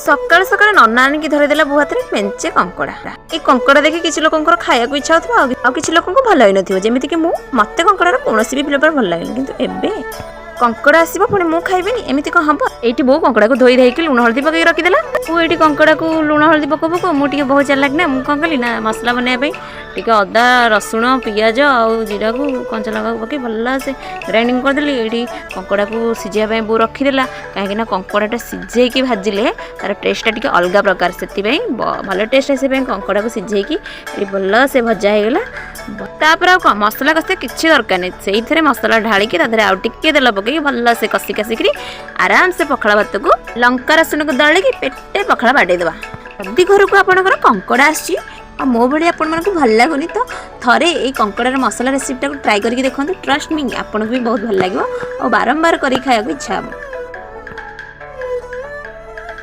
ସକାଳୁ ସକାଳୁ ନନା ଆଣିକି ଧରିଦେଲା ବୋଉ ହାତରେ ମେଞ୍ଚେ କଙ୍କଡ଼ା। ଏଇ କଙ୍କଡ଼ା ଦେଖି କିଛି ଲୋକଙ୍କର ଖାଇବାକୁ ଇଚ୍ଛା ହେଉଥିବ ଆଉ କିଛି ଲୋକଙ୍କୁ ଭଲ ହେଇନଥିବ। ଯେମିତିକି ମୁଁ, ମୋତେ କଙ୍କଡ଼ାର କୌଣସି ବି ଫ୍ଲେଭର ଭଲ ଲାଗେନି। କିନ୍ତୁ ଏବେ କଙ୍କଡ଼ା ଆସିବ, ପୁଣି ମୁଁ ଖାଇବିନି, ଏମିତି କ'ଣ ହବ? ଏଇଠି ବୋଉ କଙ୍କଡ଼ାକୁ ଧୋଇ ଧାଇକି ଲୁଣ ହଳଦୀ ପକେଇକି ରଖିଦେଲା। ମୁଁ ଏଇଠି କଙ୍କଡ଼ାକୁ ଲୁଣ ହଳଦୀ ପକଉ ପକଉ ମୁଁ ଟିକେ ବହୁତ ଚାଲାକ ନା, ମୁଁ କ'ଣ କଲି ନା, ମସଲା ବନେଇବା ପାଇଁ ଟିକେ ଅଦା, ରସୁଣ, ପିଆଜ ଆଉ ଜିରାକୁ, କଞ୍ଚା ଲଙ୍କାକୁ ପକେଇ ଭଲସେ ଗ୍ରାଇଣ୍ଡିଙ୍ଗ କରିଦେଲି। ଏଇଠି କଙ୍କଡ଼ାକୁ ସିଝେଇବା ପାଇଁ ବୋଉ ରଖିଦେଲା, କାହିଁକିନା କଙ୍କଡ଼ାଟା ସିଝେଇକି ଭାଜିଲେ ତାର ଟେଷ୍ଟଟା ଟିକେ ଅଲଗା ପ୍ରକାର। ସେଥିପାଇଁ ଭଲ ଟେଷ୍ଟ ଆସିବା ପାଇଁ କଙ୍କଡ଼ାକୁ ସିଝେଇକି ଏଠି ଭଲସେ ଭଜା ହେଇଗଲା। ତାପରେ ଆଉ କ'ଣ, ମସଲା କଷିବା କିଛି ଦରକାର ନାହିଁ। ସେଇଥିରେ ମସଲା ଢାଳିକି ତା ଦେହରେ ଆଉ ଟିକେ ତେଲ ପକେଇକି ଭଲସେ କଷି କାସିକିରି ଆରାମସେ ପଖାଳ ଭାତକୁ ଲଙ୍କା ରସୁଣକୁ ଦଳିକି ପେଟେ ପଖାଳ ବାଡ଼େଇଦେବା। ଯଦି ଘରକୁ ଆପଣଙ୍କର କଙ୍କଡ଼ା ଆସିଛି ଆଉ ମୋ ଭଳି ଆପଣମାନଙ୍କୁ ଭଲ ଲାଗୁନି, ତ ଥରେ ଏଇ କଙ୍କଡ଼ାର ମସଲା ରେସିପିଟାକୁ ଟ୍ରାଏ କରିକି ଦେଖନ୍ତୁ। ଟ୍ରଷ୍ଟ ମି, ଆପଣଙ୍କୁ ବି ବହୁତ ଭଲ ଲାଗିବ ଆଉ ବାରମ୍ବାର କରିକି ଖାଇବାକୁ ଇଚ୍ଛା ହେବ।